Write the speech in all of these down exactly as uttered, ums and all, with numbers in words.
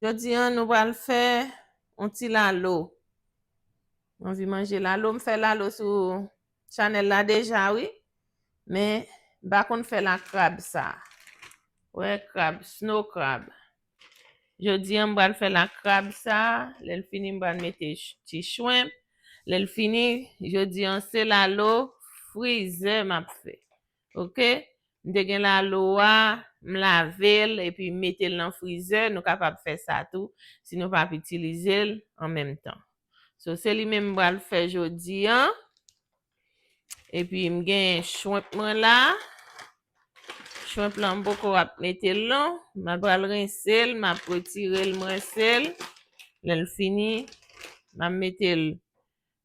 Jodi a, nou pral fè yon ti lalo. Mwen anvi manje lalo. M fè lalo sou chanèl la deja, wi. Men, m pa konn fè lakrab sa. Wè, krab, snow crab. Jodi a, m pral fè lakrab sa. Lè l fini, m pral mete ch-, ti shrimp. Lè l fini, jodi a, se lalo frizè m ap fè. Oke? M te gen lalo a, m lave l, epi m mete l nan frizè. Nou kapab fè sa tou, si nou p ap itilize l an menm tan. So, se li menm m pral fè jodi a. Epi, m gen shrimp mwen la. Shrimp lan, m poko ap mete l non. M pral rense l, m ap retire l, m rense l. Lè l fini, m ap mete l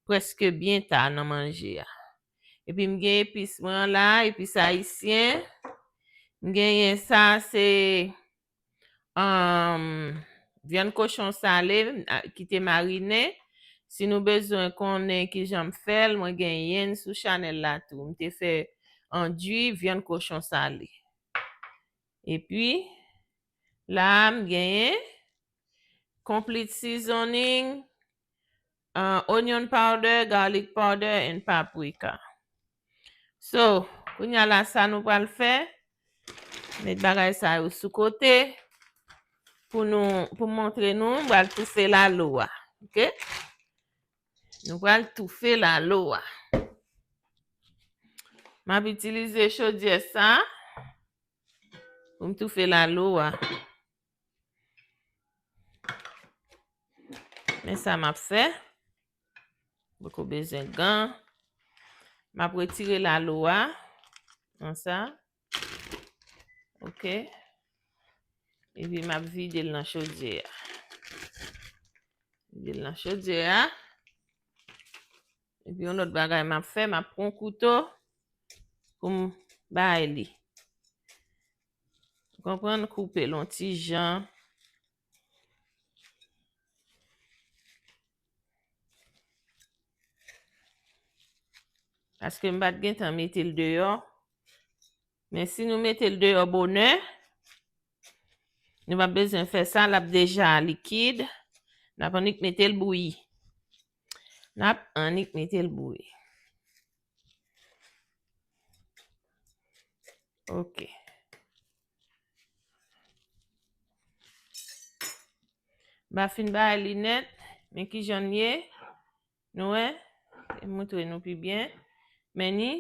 prèske byen ta nan manje a. Epi m gen epis mwen an la, epis ayisyen. M genyen sa, se, um, vyann kochon sale, a, ki te marinen. Si nou bezwen konnen kijan m fè l, mwen genyen l sou chanèl la tou. M te fè andui vyann kochon sale. Epi, la a, m genyen complete seasoning, uh, onion powder, garlic powder, and paprika. So, kounye a la, sa nou pral fè, met bagay sa yo sou kote pou nou, pou montre nou, m pral toufe lalo a, oke? Nou pral toufe lalo a. M ap itilize chodyè sa pou m toufe lalo a. Men sa m ap fè. Poko bezwen gan. M ap retire lalo a. Konsa. Oke. Epi m ap vide l nan chodyè a. Vide l nan chodyè a. Epi yon lòt bagay m ap fè, m ap pran kouto pou m bay li. Ou konprann? Koupe l yon ti jan. Paske m pa t gentan mete l deyò. Men si nou mete l deyò bonè, nou p ap bezwen fè sa, l ap deja likid. N ap annik mete l bouyi. N ap annik mete l bouyi. Oke. M pa fin bay li nèt, men kijan l ye. Nou wè? M montre nou pi byen. Men ni.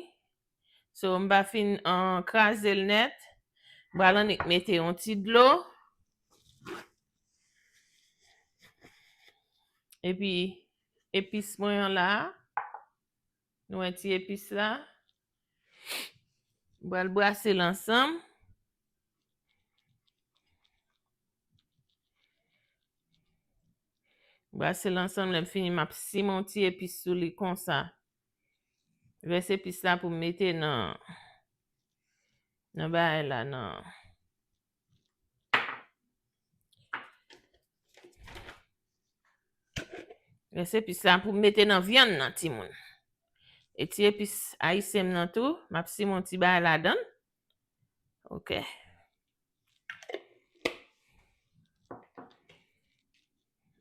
So, m pa fin, ah, kraze l nèt. M pral annik mete yon ti dlo. Epi, epis mwen an la. Nou wè ti epis la? M pral brase l ansanm. Brase l ansanm, lè m fini, m ap simen yon ti epis sou li konsa. Rès epis la pou m mete nan, nan bagay la, nan. Rès epis la pou m mete nan vyann nan, timoun. E ti epis ayisyen m nan tou, m ap simen yon ti bagay ladan l. Oke.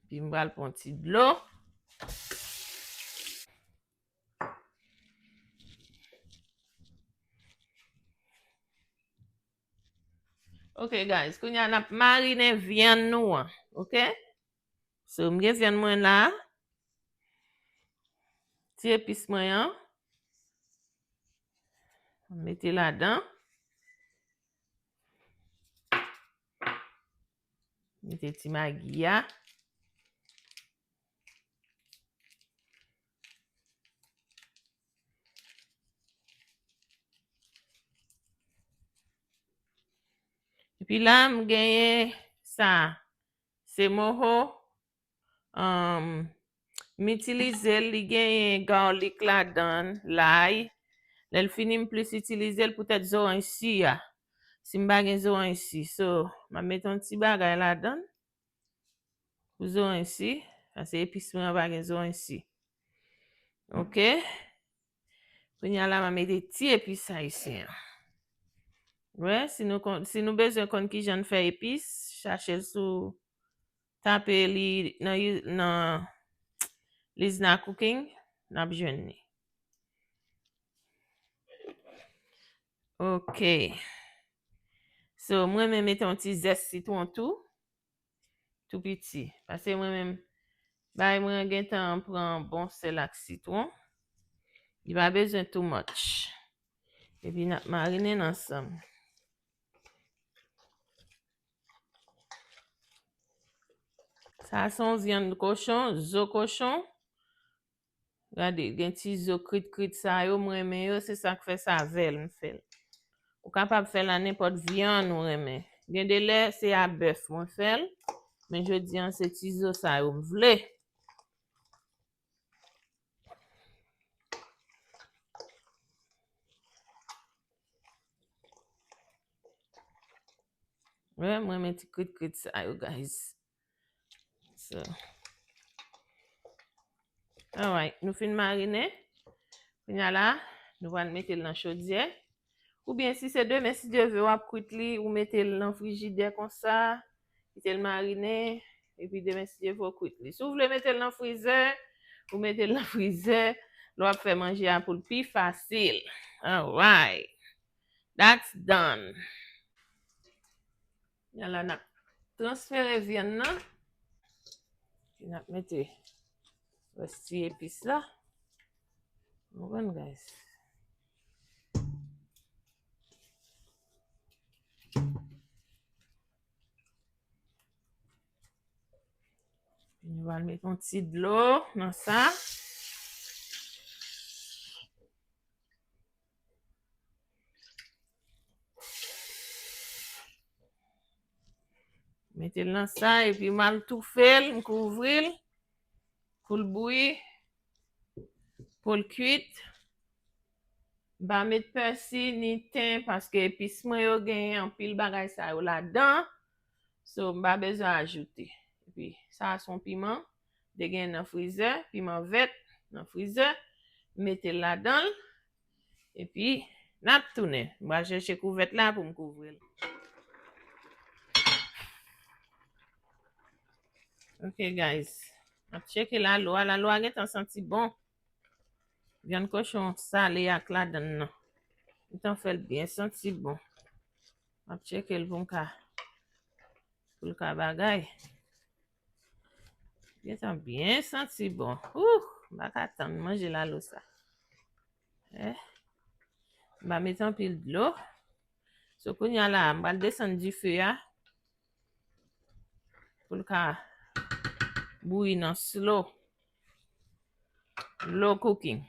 Epi m pral pran ti dlo. Ok, guys, kounye a n ap marinen vyann nou an, ok? So, m gen vyann mwen la. Ti epis mwen an. M mete ladan. Mete ti magi a. Epi la, m genyen sa. Se moho. Um, m itilize l, li genyen garlic ladan l, lay. Lè l fini, m plis itilize l poutèt zoranj si a. Si m pa gen zoranj si. So, m ap mete yon ti bagay ladan l. Pou zoranj si. Paske epis mwen an pa gen zoranj si. Ok. Kounye a la, m a mete ti epis ayisyen an. Wè, si nou konn, si nou bezwen konn kijan n fè epis, chache l sou, tape li nan, nan Lizna Cooking, n ap jwenn li. Ok. So, mwen menm mete yon ti zès sitwon tou. Tou piti. Paske mwen menm, bay mwen gentan pran bon sèl ak sitwon. Li pa bezwen too much. Epi n ap marinen l ansanm. Sa se yon vyann kochon, zo kochon. Gade, gen ti zo krit krit sa yo, m renmen yo, se sa k fè sa vèl m fè l. Ou kapab fè l a nenpòt vyann ou renmen. Gen de lè, se a bèf mwen fè l, men jodi a, se ti zo sa yo m vle. Wè, mwen renmen ti krit krit sa yo, guys. So, alright, nou fin marinen. Kounye a la, nou pral mete l nan chodyè. Oubyen si se demen, si Dye vle, w ap kwit li, ou mete l nan frijidè konsa, kite l marinen, epi demen, si Dye vle, w kwit li. Si w vle mete l nan frizè, ou mete l nan frizè, lè w ap fè manje a pou l pi fasil. Alright. That's done. Kounye a la, n ap transfere vyann nan. Epi n ap mete rès ti epis la. Ou konprann, guys? Nou pral mete yon ti dlo nan sa. Mete l nan sa, epi m al toufe l, m kouvri l, pou l bouyi, pou l kwit. M pa met pèsi ni ten, paske epis mwen yo genyen anpil bagay sa yo ladan. So, m pa bezwen ajoute. Epi, sa a se yon piman, te gen nan frizè, piman vèt nan frizè, m mete l ladan l. Epi, n ap tounen. M pral chèche kouvèt la pou m kouvri l. Ok, guys. M ap tcheke lalo a. Lalo a gentan santi bon. Vyann kochon sale ak ladann nan. Gentan fè l byen santi bon. M ap tcheke l pou m ka, pou l ka bagay. Gentan byen santi bon. Ouh, m pa ka tann manje lalo sa. Eh, m pa met anpil dlo. So, kounye a la, m pral desann dife a. Pou l ka bouyi nan slow. Low cooking.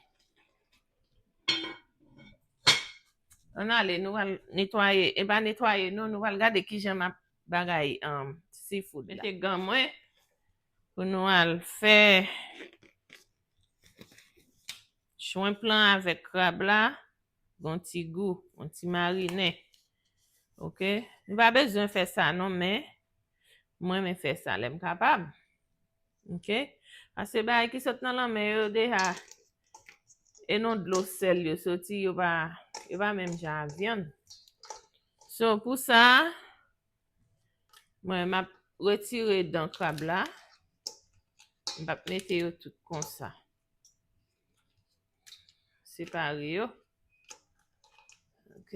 Ann ale, nou pral netwaye. E pa netwaye, non, nou pral gade kijan m ap bagay, um, seafood la. Mete gan mwen pou nou al fè shrimp lan avèk krab la. Gon ti gou, gon ti marinen. Ok? Nou pa bezwen fè sa, non, men mwen renmen fè sa lè m kapab. Ok? Paske bagay ki sot nan lanmè yo deja, e nan dlo sèl yo soti, yo pa, yo pa menm jan ak vyann. So, pou sa, mwen, m ap retire dan krab la. M p ap mete yo tout konsa. Separe yo. Ok.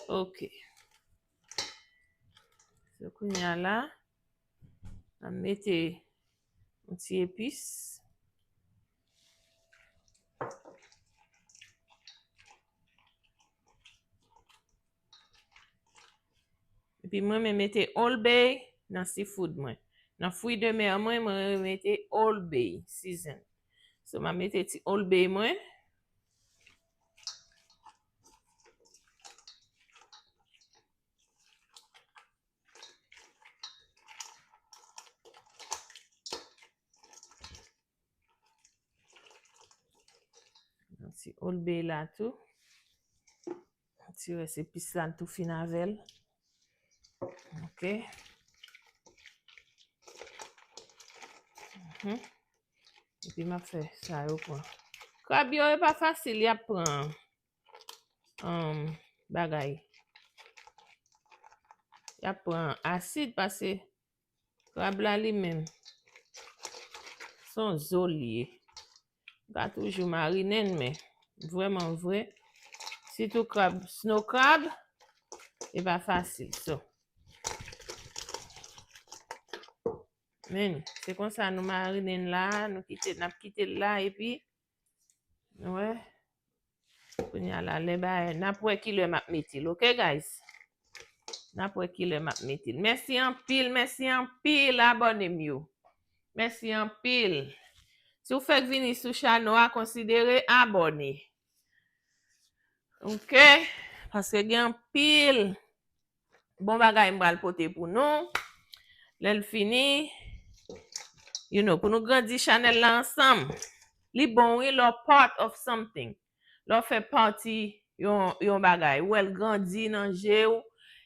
Ok. So, kounye a la, m ap mete yon ti epis. Epi mwen, mwen mete Old Bay nan seafood mwen. Nan fruits de mer mwen, mwen mete Old Bay season. So, m ap mete ti Old Bay mwen. Ti Old Bay la tou. Ti rès epis la tou fin avè l. Ok. Mhm. Epi m ap fè sa yo pran. Krab yo, e pa fasil, y ap pran, um, bagay. Y ap pran asid, paske krab la li menm, se yon zo li ye. M ka toujou marinen l, men vrèman vre, sitou krab, snow crab, e pa fasil. So, men, se konsa nou marinen l la, nou kite, n ap kite l la, epi, nou wè, kounye a la, lè bagay, n ap wè kilè m ap mete l, ok, guys? N ap wè kilè m ap mete l. Mèsi anpil, mèsi anpil, abòne m yo. Mèsi anpil. Si w fèk vini sou chanèl a, konsidere abòne. Ok? Paske gen anpil bon bagay m pral pote pou nou. Lè l fini, you know, pou nou grandi chanèl la ansanm. Li bon, wi, lè w part of something. Lè w fè pati yon, yon bagay, ou wè l grandi nan je w,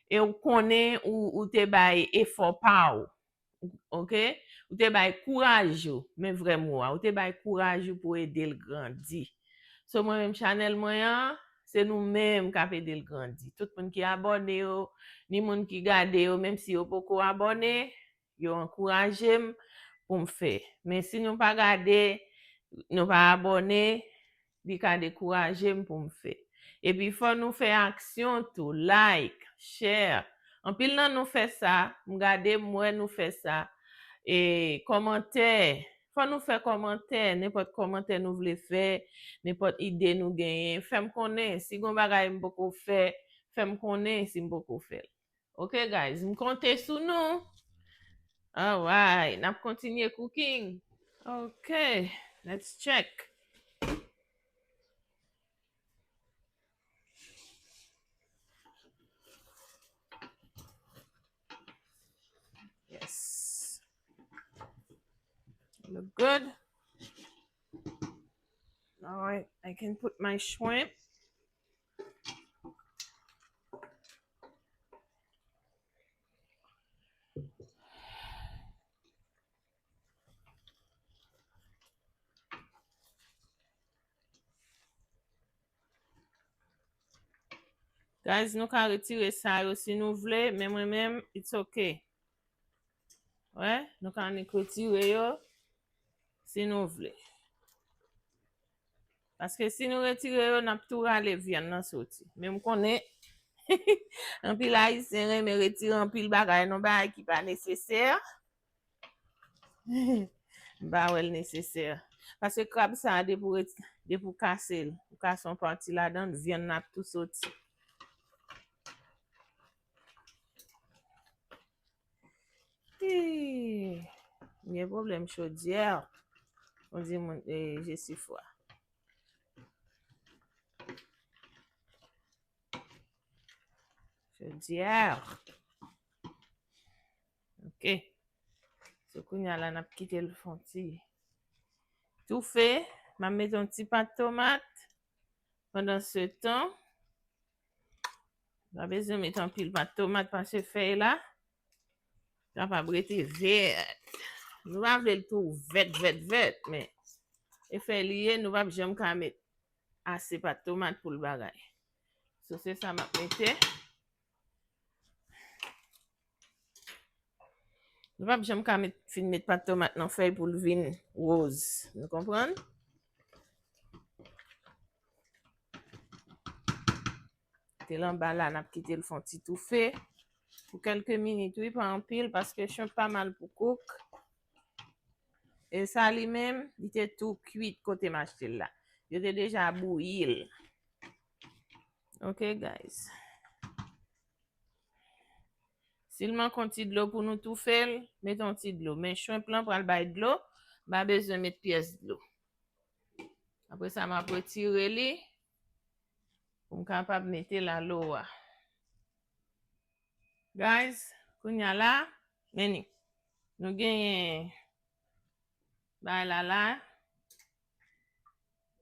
e w konnen ou, ou te bay efò pa w. Ok? Ou te bay kouraj ou, men vrè mo a, ou te bay kouraj ou pou ede l grandi. So, mwen menm, chanèl mwen an, se nou menm k ap ede l grandi. Tout moun ki abòne yo, ni moun ki gade yo, menm si yo poko abòne, yo ankouraje m pou m fè. Men si nou pa gade, nou pa abòne, li ka dekouraje m pou m fè. Epi fò nou fè aksyon tou, like, share. Anpil nan nou fè sa, m gade, m wè nou fè sa. E kòmantè, fò nou fè kòmantè, nenpòt kòmantè nou vle fè, nenpòt ide nou genyen, fè m konnen. Si gon bagay m poko fè, fè m konnen si m poko fè l. Ok, guys, m konte sou nou. Alright, n ap kontinye cooking. Ok, let's check. Yes. Look good. Alright, I can put my shrimp. Guys, nou ka retire sa yo si nou vle, men mwen menm, it's ok. Wè, nou ka annik retire yo si nou vle. Paske si nou retire yo, n ap tou rale vyann nan soti. Men m konnen anpil Ayisyen renmen retire anpil bagay nan bagay ki pa nesesè. M pa wè l nesesè. Paske krab sa a, depi w ret-, depi w kase l, ou kase yon pati ladan l, vyann nan ap tou soti. Ih, m gen pwoblèm chodyè. Mwen di moun, eh, je suis froid. Chodyè. Ok. So, kounye a la, n ap kite l fè yon ti toufe. M ap mete yon ti pat tomat. Pandan se tan, pa bezwen met anpil pat tomat paske fèy la kapab rete vèt. Nou pa vle l tou vèt, vèt, vèt, men e fèy li ye, nou p ap janm ka met ase pat tomat pou l bagay. So, se sa m ap mete. Nou p ap janm ka met, fin met pat tomat nan fèy pou l vin woz. Nou konprann? Te l anba la, n ap kite l fè yon ti toufe pou kèlke minit, wi, pa anpil, paske shrimp pa mal pou kouk. E sa li menm, li te tou kwit kote m achte l la. Yo te deja bouyi l. Ok, guys. Si l manke yon ti dlo pou nou toufe l, mete yon ti dlo. Men shrimp lan pral bay dlo, m pa bezwen met pyès dlo. Apre sa, m ap retire li pou m kapab mete lalo a. Guys, kounye a la, men ni. Nou genyen bagay la la.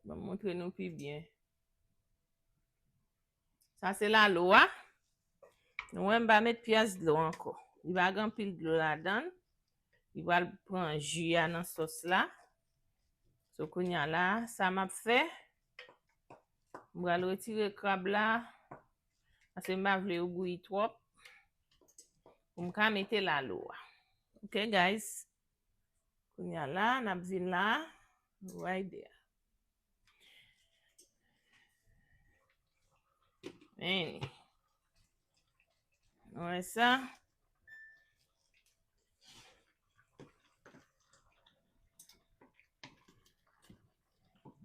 Ban m montre nou pi byen. Sa se lalo a. Nou wè m pa met pyès dlo ankò. Li pa gen anpil dlo ladan l. Li pral pran ji a nan sòs la. So, kounye a la, sa m ap fè, m pral retire krab la, paske m pa vle yo bouyi twòp, pou m ka mete lalo a. Ok, guys? Kounye a la, n ap vin la, right there. Anyway. Nou wè sa.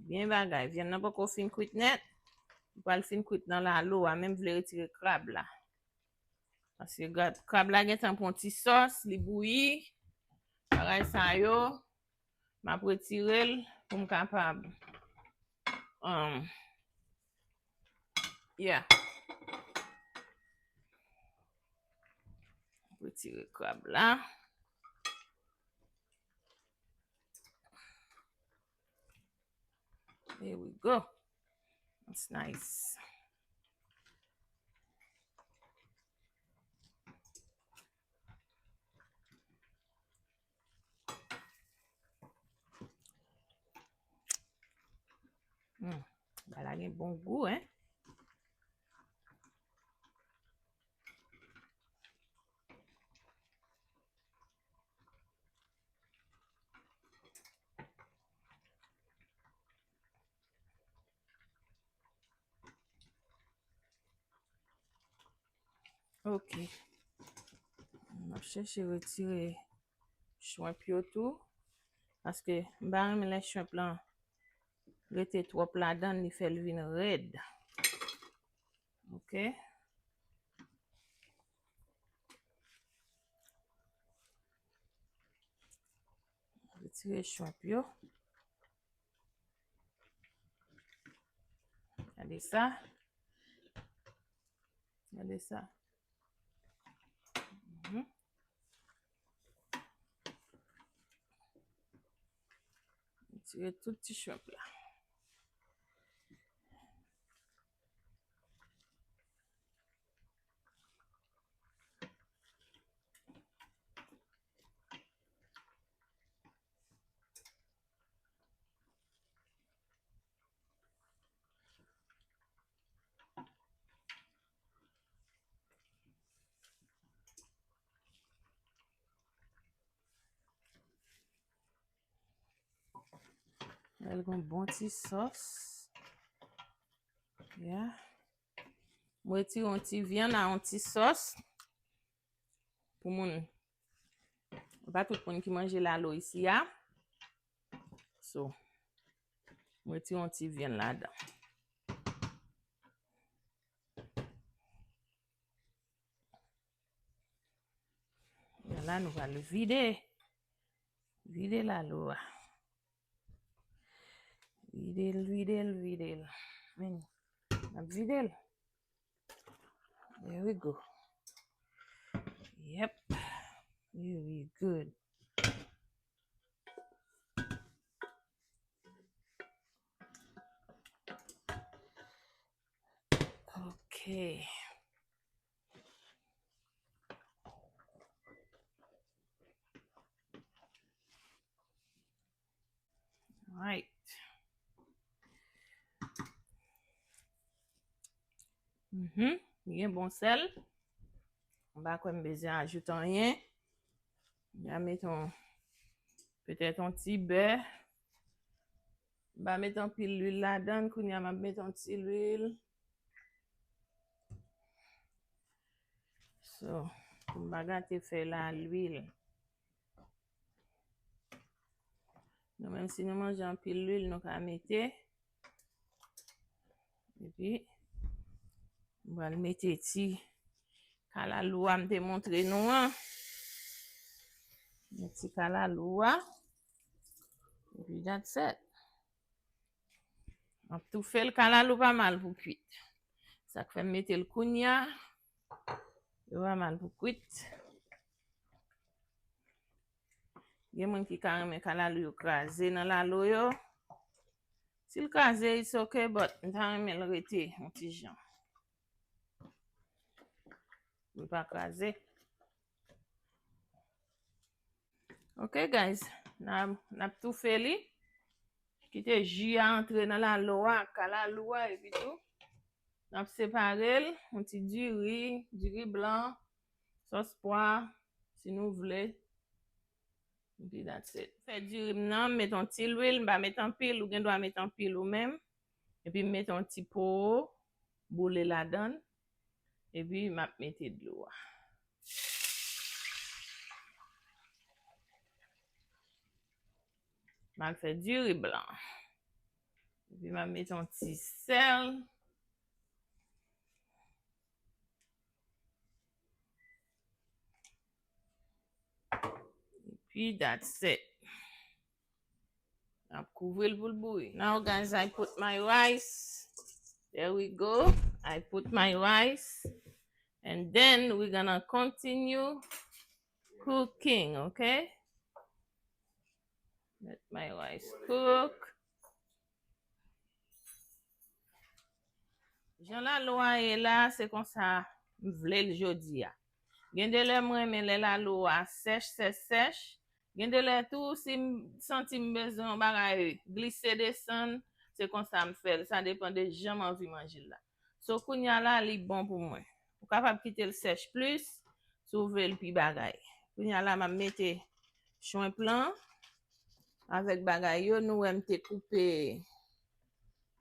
Byen bagay. Vyann nan poko fin kwit nèt. Li pral fin kwit nan lalo a, men m vle retire krab la. Paske krab la gentan pran ti sòs, li bouyi. Bagay sa yo, m ap retire l pou m kapab, um, yeah. Retire krab la. There we go. That's nice. Hmm. Bagay la gen bon gou, hein? Ok. M ap chèche retire shrimp yo tou. Paske m pa renmen lè shrimp lan rete twòp ladan, li fè l vin rèd. Ok. Retire shrimp yo. Gade sa. Gade sa. Mhm. Retire tout ti shrimp la. L gon bon ti sòs. Yeah. Mwen retire yon ti vyann a yon ti sòs. Pou moun, pa tout moun ki manje lalo isi a. So, mwen retire yon ti vyann ladan. La, nou pral vide. Vide lalo a. Vide l, vide l, vide l. Men, n ap vide l. There we go. Yep. We, we good. Ok. Right. Mhm. Li gen bon sèl. M pa kwè m bezwen ajoute anyen. M a met yon, petèt yon ti bè. M pa met anpil lwil ladan, kounye a m ap met yon ti lwil. So, pou m pa gate fèy la lwil. Nou menm si nou manje anpil lwil, nou ka mete. Epi, m pral mete ti kalalou a m te montre nou an. Met ti kalalou a. Epi, that's it. M ap toufe l, kalalou pa mal pou kwit. Sa k fè m mete l kounye a, yo pa mal pou kwit. Gen moun ki ka renmen kalalou yo kraze nan lalo yo. Si l kraze, it's ok, but m ta renmen l rete yon ti jan. Pou l pa kraze. Ok, guys, n a, n ap toufe li. Kite ji a antre nan lalo a, ak kalalou a, epi tou, n ap separe l, yon ti diri, diri blan, sòs pwa, si nou vle. Epi that's it. Fè diri m nan, m met yon ti lwil, m pa met anpil, ou gen dwa met anpil ou menm. Epi m met yon ti po boule ladan l. Epi m ap mete dlo a. M al fè diri blan. Epi m ap mete yon ti sèl. Epi that's it. N ap kouvri l pou l bouyi. Now, guys, I put my rice. There we go. I put my rice. And then we're gonna continue cooking, okay? Let my rice cook. Jan lalo a ye la, se konsa m vle l jodi a. Gen de lè m renmen lè lalo a sèch, sèch, sèch. Gen de lè tou, si m santi m bezwen yon bagay glise desann, se konsa m fè l. Sa depann de jan m anvi manje l la. So, kounye a la, li bon pou mwen. Ou kapab kite l sèch plis, si w vle l pi bagay. Kounye a la, m ap mete chwenp lan avèk bagay yo. Nou wè m te koupe,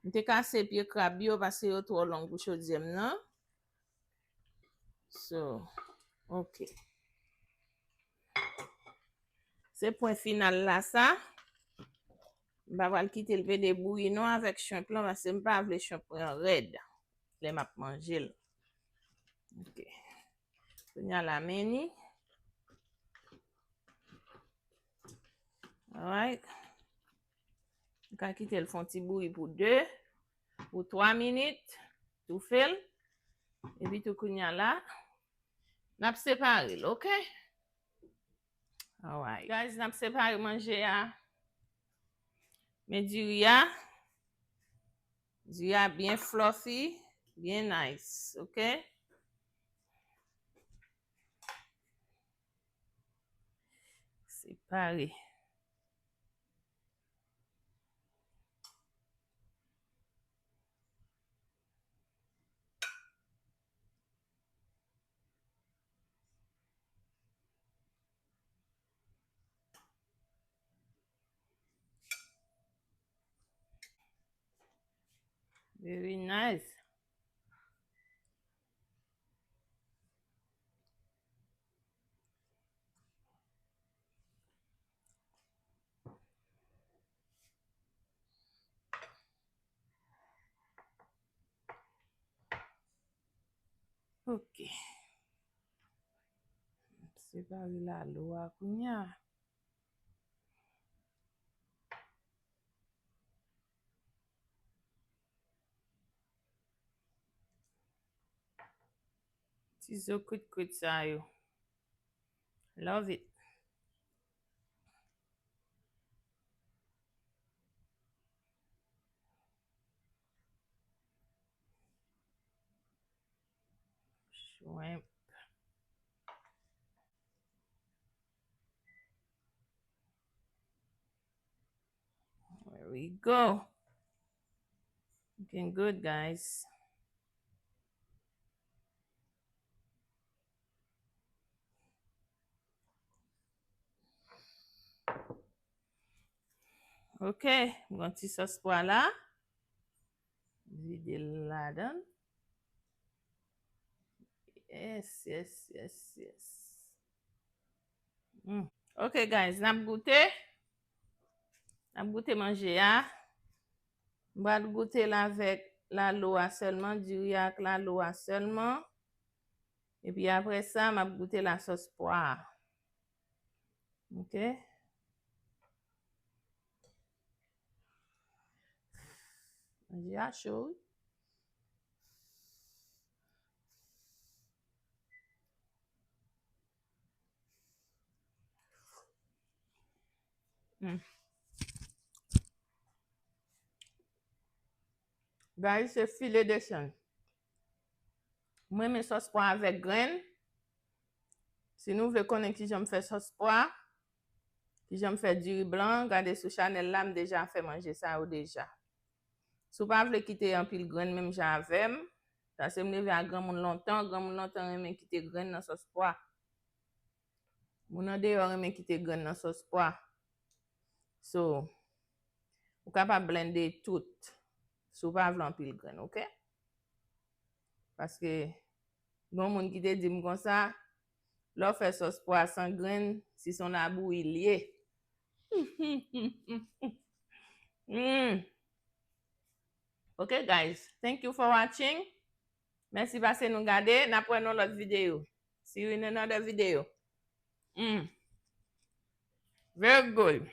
m te kase pye krab yo paske yo twò long pou chodyè m nan. So, ok. Se pwen final la sa. M pa pral kite l pede bouyi non avèk chwenp lan, paske m pa vle chwenp lan rèd lè m ap manje l. Ok. Kounye a la, men ni. Alright. M ka kite l fè yon ti bouyi pou de, pou twa minit. Toufe l. Epi tou kounye a la, n ap separe l, ok? Alright. Guys, n ap separe manje a. Men diri a. Diri a byen fluffy, byen nice, ok? Separe. Very nice. Ok. Separe lalo a kounye a. Ti zo kwit kwit sa yo. Love it. Shrimp. There we go. Looking good, guys. Ok, m pran ti sòs pwa la. Vide l ladan. Yes, yes, yes, yes. Mm. Ok, guys, n ap goute. N ap goute manje a. M pral goute l avèk lalo a sèlman, diri a ak lalo a sèlman. Epi apre sa, m ap goute lasòs pwa a. Ok. Manje a cho, wi. Hmm. Guys, se filet de chanvre. Mwen renmen sòs pwa avèk grenn. Si nou vle konnen kijan m fè sòs pwa, Kijan m fè diri blan, gade sou chanèl la, m deja fè manje sa yo deja. Si w pa vle kite anpil grenn menm jan avè m, paske m leve a granmoun lontan, granmoun lontan renmen kite grenn nan sòs pwa. Moun andeyò renmen kite grenn nan sòs pwa. So, ou kapab blende tout si w pa vle anpil grenn, oke? Paske gen moun ki te di m konsa, lè w fè sòs pwa san grenn, si se yon labouyi l ye. Mm. Ok, guys, thank you for watching. Mèsi paske nou gade. N ap wè nan lòt videyo. See you in another video. Mm. Very good.